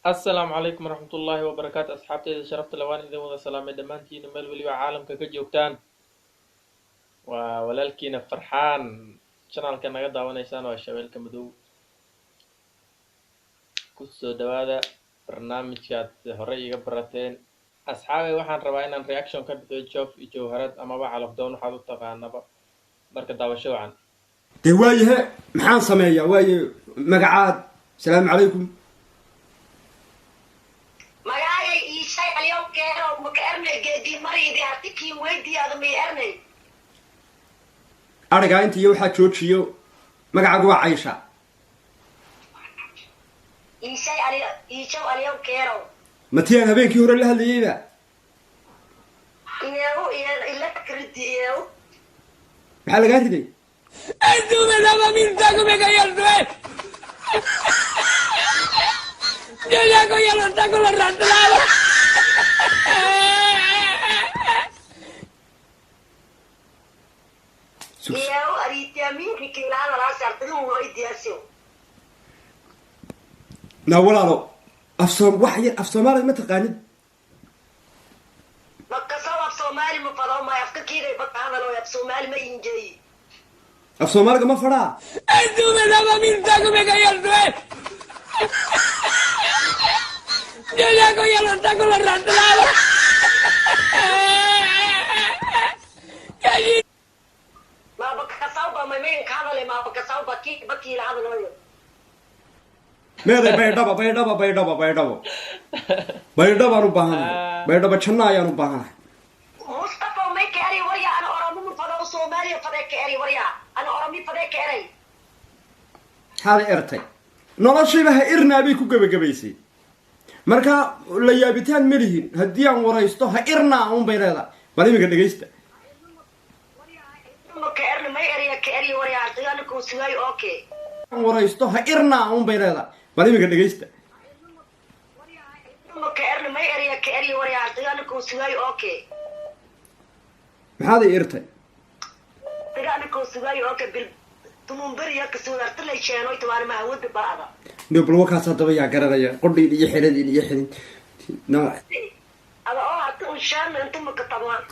Asalaamu calaykum waraxmatullaahi wabarakaatu. Asxaabteyda sharafta le, waan idin wada salaamay dhammaantiina meel weliba caalamka ka joogtaan. Waa walaalkiina Farxaan, channelka naga daawanaysaan waa Shabeelka Madow. Kusoo dhawaada barnaamijkaad horey iga barateen. Asxaabay, waxaan rabaa inaan reaction ka bixiyo Joof iyo Jawharad amaba Calafdoon waxaad u taqaanaba. Marka daawasho wacan. Dee waayahe, maxaan sameeyaa? Waaye, magacaad? Asalaamu calaykum. Magaagay iishay alyow keero maka ernay geedii mariidi hartikiin weydiyaada may ernay. Arigaa inta iyo waxaa joojiyo. Magacaagu waa Caysha? Iishay alyo iishow alyow keerow. Ma tiyaan habeenkii hore la hadlayeyba? Iyeew iyo ila kridi iyeew. Maxaa lagaa riday? Iyeew ariitiamiinki kiilaadalaas artigun weydiyaasiw. Naa walaalo, af soom wax yar af Soomaaliya ma taqaanid? Makasaw af Soomaali ma fadaw may afka kiigay baka hadaloy af Soomaali ma injeeyi. Af Soomaaliga ma fadhaa? Maabakasaw ba may mayin ka hadalay maabakasaw ba kii bakiila hadaloyo. Meeday Baydhaba, Baydhaba, Baydhaba, Baydhabo, Baydhabaan u baahanahay. Baydhabo janna ayaan u baahanahay. Mustafa may ka eray warya, ana Oromo ma fadaw, Soomaaliya fadee ka eray warya, ana Oromi fadee ka eray. Maxaad ertay? Noloshiiba ha irnaa bay ku gebagabaysay. Marka la yaabitaan ma lihin haddii aan waraysto ha irnaa uun bay leedahay. Bal iminka dhegaysta. Maka erna may eraya ka eray warya artigana kuu sugaayo, okay. Aan waraysto ha irnaa uun bay leedahay. Bal iminka dhegaysta. Maka erna may eraya ka eray warya artigana kuu sugaayo, okay. Maxaad i irtay? Artigana kuu sugaayo, okay, bil tumumberiya kasuud artilay sheenoy tawaana mahawada ba'da. Ne bal wakaas haddaba yaa garanaya qodhiin iyo xeladiin iyo xelin na. Ada oo harta un shaana inta maka tabaan.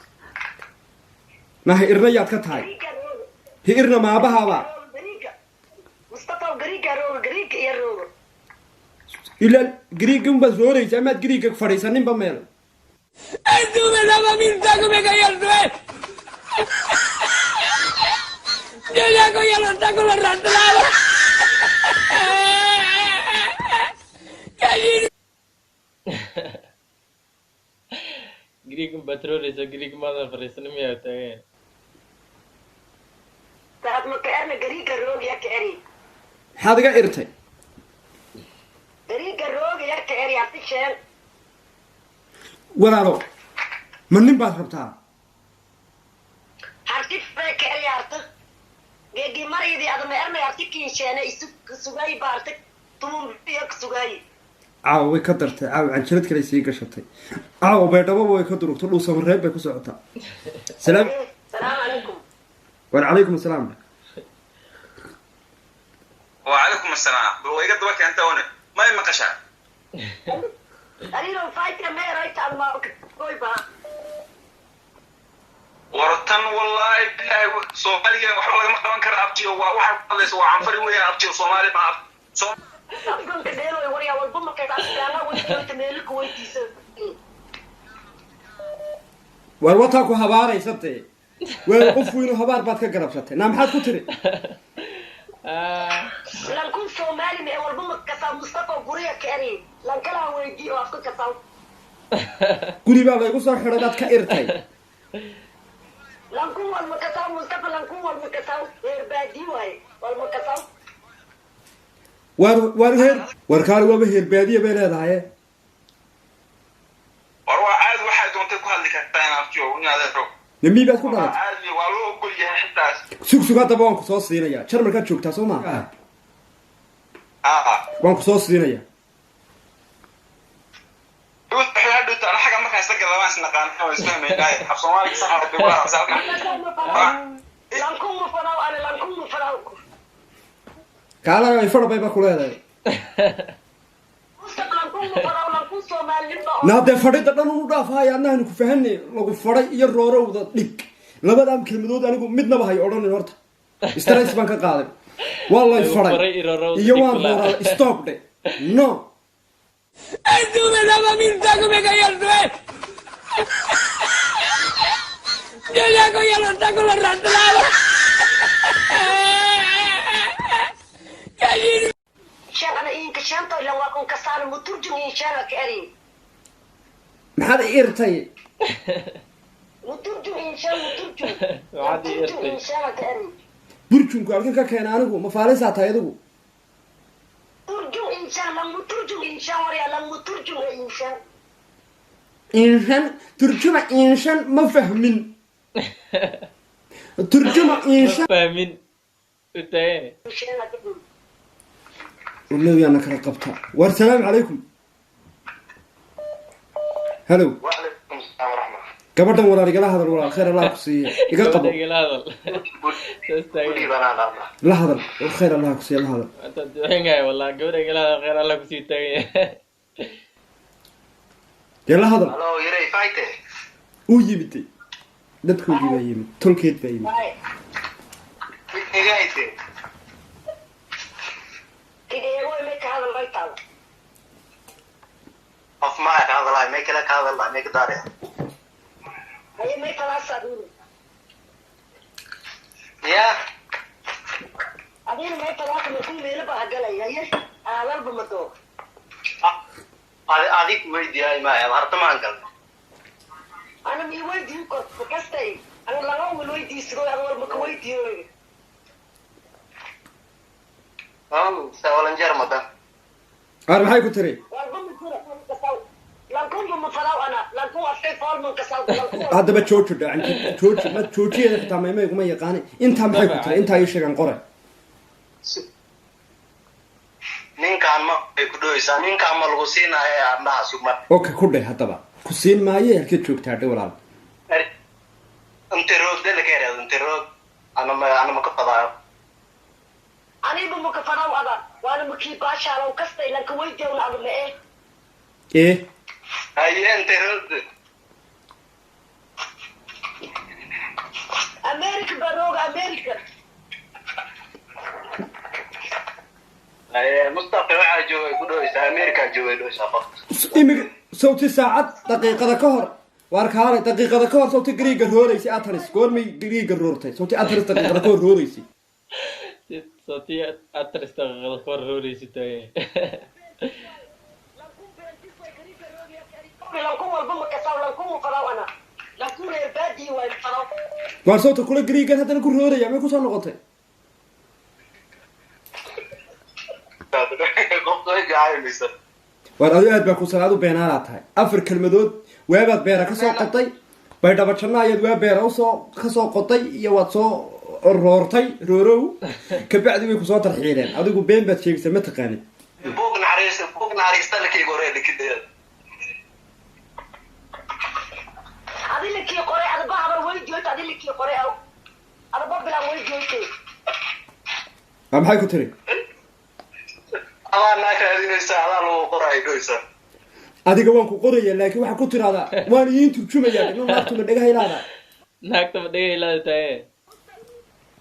Na ha irna yaad ka tahay? Ha irna maabahaaba. Gariiga Mustafa, gariiga rooga, gariiga iyo rooga. Ilaa Griiga unbaad rooraysa amaad Griiga fadhiisaninba meel. Greeg batrooleysa, Greeg maadan fadhiisanin miyaa taagan? Taad maka erna gariiga rooga ya ka eri. Maxaad iga irtay? Gariiga rooga ya ka eri harti sheen. Walaalo, ma nin baad rabtaa? Harti fee ka eri harti geegi maridi ada ma ernay harti kiin sheene isu sugaayi ba harti tumumberiya kasugaayi. Caawa way ka dartay. Caawa canjalad kale sii gashatay. Caawa Baydhabo way ka durugto, Dhuusamareeb bay ku socotaa. Salaam. Salaamu calaykum. War calaykum asalaam. وعليكم السلام. وإيقا دبا كانت هنا ما يمقشا. Ariiro fayta meerayta ma goy ba. Wartan wallahi billahi Soomaaliga waxba lagama qaban kara abtiyo. Waa waxa ku hadlaysa waa canfari weeyaan abtiyo, Soomaali ma af Afganka dheeloy warya walba markay afgaana weydiita meelka weydiisa. Waar wataa ku habaaraysatee? Waa qof weynu, habaar baad ka garabsatay. Naa maxaad ku tiri? Lankun Soomaali mee walba ma kasaa Mustafa guriga ka eri lankalaa weydii oo afka kasaa. Guri baa laygu soo xidhay baad ka irtay. Lankun walma kasaa Mustafa, lankun walma kasaa, reer baadii waaye walma kasaa. Waar waar heer waar kaali waaba heer baadiya bay leedahay. War waa caadi, waxay doontay ku hadli kartaa in abtiyo in adeero. Nami baad ku waa dhalatay? Caadi waa loo ogol yahay xitaas. Sug sug, haddaba waan ku soo siinayaa. Jarmalkaad joogtaa soo maa? Aa. Waan ku soo siinayaa. Hadhowta ana xagga markaan isla galabaan isnaqaan oo isfahmaynaaye af Soomaaliga sax ah bay halkan. Lankun ma fadaw ana, lankun ma fadaw. Kaalaga ay fadha bay ba ku leedahay. Mustaf, lankun ma fadaw, lankun Soomaalin ba. Naa dee fadhida dhan unu dhaafahaya, annahanu ku fahanay. Lagu fadhay iyo roorowda dhig, labadan kelmadood anigu midnaba hay odhanin. Horta stress baan ka qaaday. Waa lay Lagu fadhay faray iyo roorowda iyo dhig waan kulaa. rooraaday. Stop dhe, no. Tú me daba mil tacos y me caía al suelo. Yo ya cogía los tacos y los arrastraba. Y allí Shan ana inka shanta ilan waa kun kasaana muturjum inshaan ka eri. Maxaad i irtay? Muturjum inshaan, muturjum. Maxaad ii Muturjum irtay? Inshaan ka eri. Burjunku halkan ka keena anigu ma faalisaa tahay adigu? Turjum inshaan, lan muturjum inshaan warya, lan muturjum inshaan. Inshan turjuma, inshan ma fahmin. Turjuma inshan. Ma fahmin u taagane. Inshaan ka eri. Nabigaana kala qabta. Waar salaamu calaykum, hello. وعليكم السلام ورحمة. Gabadhan walaal igala hadal, walaal khayr Allah ku siiye, iga qabo. Gabadha igala hadal saas taagane. La hadal war, khayr Allah ku siiye, la hadal. Intaan duceynaya wallah, gabadha igala hadal, khayr Allah kusii taaganya. Dee la hadal. Halo, yaray fayte. Uu yimid, dadkoodii baa yimid, tolkeed baa yimid. Waay. Igayte. Kideego may ka hadal may taalo. Qof ma ka hadlaay, may kala ka hadlaay, may ka daaray. Haye, may falaasa adiina? Ya. Adiina may falaasa? Ma ku meelo baa hagalay? Haye, hadalba ma doo. Adig weydiiyay ma harta maan galno. Ana mi weydiin kor kastay, ana laga wil weydiisado, ana walba ka weydiiyo. Sawalan madan. Aar maxay ku tiri? Walba ma jira kasaw, lankunba ma falaw ana, lankun afkay foolman kasaw lankun. Haddaba jooji dhacanki, jooji ma joojiyeeda xitaa maymay kuma yaqaani. Intaa maxay ku tiri? Intaa ii sheegan qore. Ninkaan ma ay ku dhoweysaa, ninkaan ma lagu siinayo andhaha sugma. Okay, ku dheh haddaba, ku siin maaye. Halkeed joogtaa dhe walaal? Inta roog dela ka yaraado, inta roog ana ma ana ma ka fadaayo. Aniba maka falaw ada, waana makii baashaalow kastay, lanka weydiiyowna ada ma eh. Ee. Haye, inta roog. America baa rooga, America. Haye, Mustafa waxaa jooga ay ku dhoweysaa, America jooga ay dhoweysaa qofka. Imika sawti saacad daqiiqada ka hor, waar kaalay, daqiiqada ka hor sawti Griiga rooraysay Atanis. Goormay Griiga roortay? Sawti Atanis daqiiqada ka hor rooraysay. Sotii atris daqiiqada ka hor rooreysi taagane. Lankun walba ma kasaw, lankun ma falaw ana, lankun reer baadiyi waay ma falaw. Waar sawta kula Griigan haddana ku rooraya may kusoo noqotay? Qofka way jacaylaysa. Waar adu aad baa ku salaadu beenaalaa tahay. Afar kelmadood waabaad beera kasoo qotay, baydhabo janno ayaad waa beera usoo kasoo qotay iyo waad soo roortay roorow, kabacdi way kusoo tarxiileen. Adigu been baad sheegaysaa, ma taqaanid. Buug naxariis, buug naxariista lakii qoree dhikideeda. Adi lakii qoray, adaba habar weydiyoyta, adi lakii qoray aw adaba bilaan weydiyoytay. Waa maxay ku tiri? Adaa naa raadinaysa, adaa lagu qoraa ay dhoweysaa. Adiga waan ku qoraya, laakiin waxaa ku tiraahdaa waan idiin turjumayaa. Dhino naagtuma dhagaha ilaada. Naagta ma dhega ilaada taagane.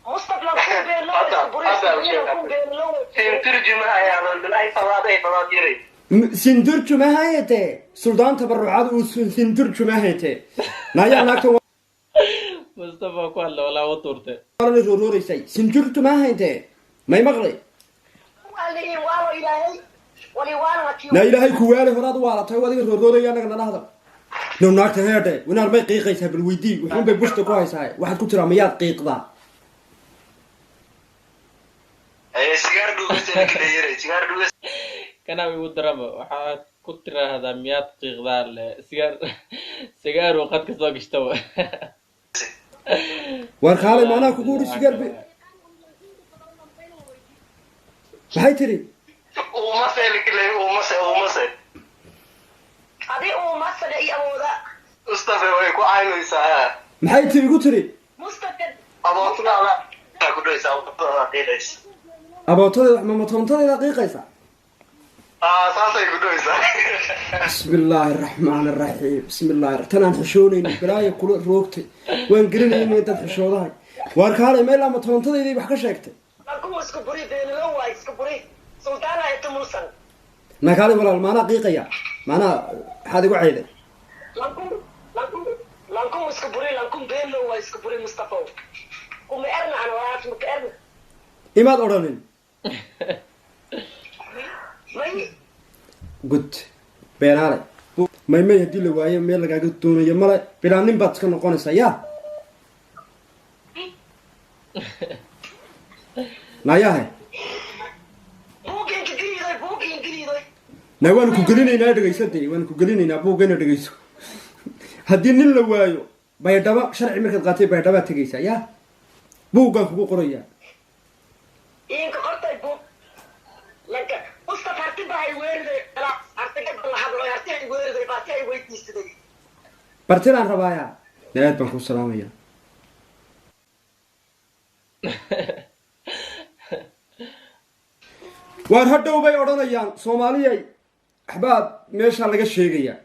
Mustaf, lankun beenlo lankun beenlo. Sin turjuma ayaa bilay fadaad ay fadaad yaray. Sindurjumahayte suldaan tabarucaad uu sindurjumahayte naayaa naagta. Mustafa ku hadla walaa wa tuurtay. Waana roorooreysay sindurjumahayte may maqlay. Waalihin waalo ilaahay wali waana lakii. Naa ilaahay ku waalay, horaad u waalatay oo adiga roorrooraya annaga nala hadal. Now naagta heedhe winaar may qiiqaysaa? Bal weydii, wuxuun bay bushta ku haysaa. Waxaad ku tiraa miyaad qiiqdaa? Haye, sigaar dhugaysa lakida yaray, sigaar dhugaysa. Kanaa igu daraba, waxaad ku tiraahdaa miyaad qiiqdaa le sigaar, sigaaruu qadka soo gashtaba. Waar kaalay, maanaa kugu uri sigaar bay maxay tiri? Uumase lakilay, uumase, uumase. Adi uu masale iyo awooda. Mustafa way ku caynaysaa. Maxay ti igu tiri? Mustafa. Abootada ku dhaysaa, abootada qiiqaysa. Abootadeeda mamatoontadeeda qiiqaysa. Ah, saasay ku dhaysaa. Bismi illaahi araxmaan araxiim, bismi illahi. Tan aan xishoonaynin balaaya kula roogtay, waan gelinayna intaad xishoodahay. Waar kaalay, meel ama toontadeydii wax ka sheegtay? Lankumu isku buri, beenilo waa isku buri, sultaana etumusan. Na kaalay walaal, maanaa qiiqaya? Maanaa maxaad igu cayday? Lankum lankum lankum isku buri, lankum beenlo waa isku buri. Mustafa, kuma erna ana walaas maka erna. Imaad odhanin. May. Gud beenaale, maymay haddii la waayo meel lagaaga doonayo male, bilaa nin baad iska noqonaysaa. Yaa naayahe. Buugga inka geliidoy, buugga ingeliidoy. Na waanu ku gelinaynaa, dhegayso dee, waanu ku gelinaynaa buuggana, dhegayso. Haddii nin la waayo Baydhabo, sharci markaad qaatay Baydhabaad tegaysaa. Yaa buuggaan kugu qorayaa. Inka qortay buug lanka Mustafa, harti baa hay weeriday, hartiga la hadlo, harti hay weeriday, baati hay weydiisaday. Bartidaan rabaayaa, aad baan kuu salaamaya. Waar hadhow bay odhanayaan Soomaaliyay, waxbaad meeshaa laga sheegayaa,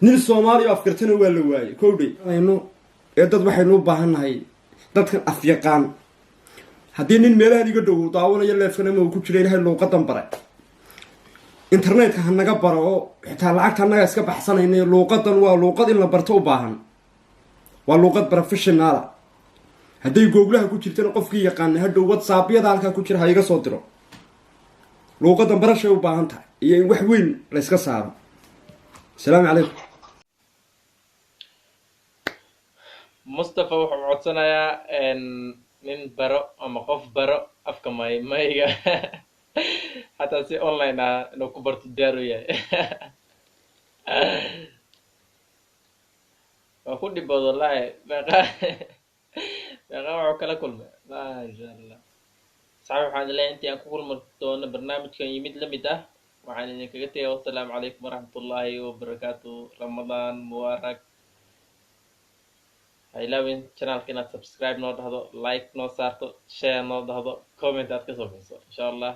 nin Soomaaliya oo afgartana waa la waayey. Kowdhe aynu ee dad waxaynu u baahan nahay dadkan afyaqaan. Haddii nin meelahan iga dhow daawanayo leefkan ama uu ku jira, Ilahay luuqadan bare, internetka ha naga baro, oo xitaa lacagta annaga iska baxsanayna. Luuqadan waa luuqad in la barto u baahan, waa luuqad professionala. Hadday googlaha ku jirtana, qofkii yaqaana hadhow WhatsAppyada halkaa ku jira ha iga soo diro. Luuqadan barashay u baahan tahay iyo in wax weyn la iska saaro. Asalaamu calaykum. Mustafa wuxuu codsanayaa nin baro ama qof baro afka may mayga, xataa si online ah inuu ku barto diyaar u yahay. Waa ku dhibood wallahi. Meeqa meeqa wuxuu kala kulmay, maasha Allah. Saxib, waxaan idin leeyahay intii aan ku kulmi doono barnaamijkan yimid la mid ah, waxaan idinkaga tegay wassalaamu calaykum waraxmatullaahi wabarakaatu. Ramadaan mubaarak. Ha ilaawin channelka inaad subscribe noo dhahdo, like noo saarto, share noo dhahdo, comment aad kasoo bixiso insha Allah.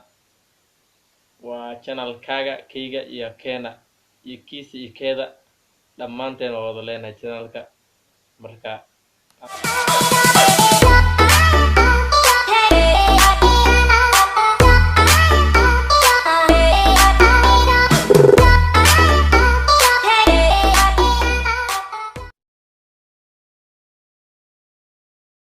Waa channelkaaga, kayga iyo keena iyo kiisa iyo keeda, dhammaanteen waa wada leenahay channelka marka.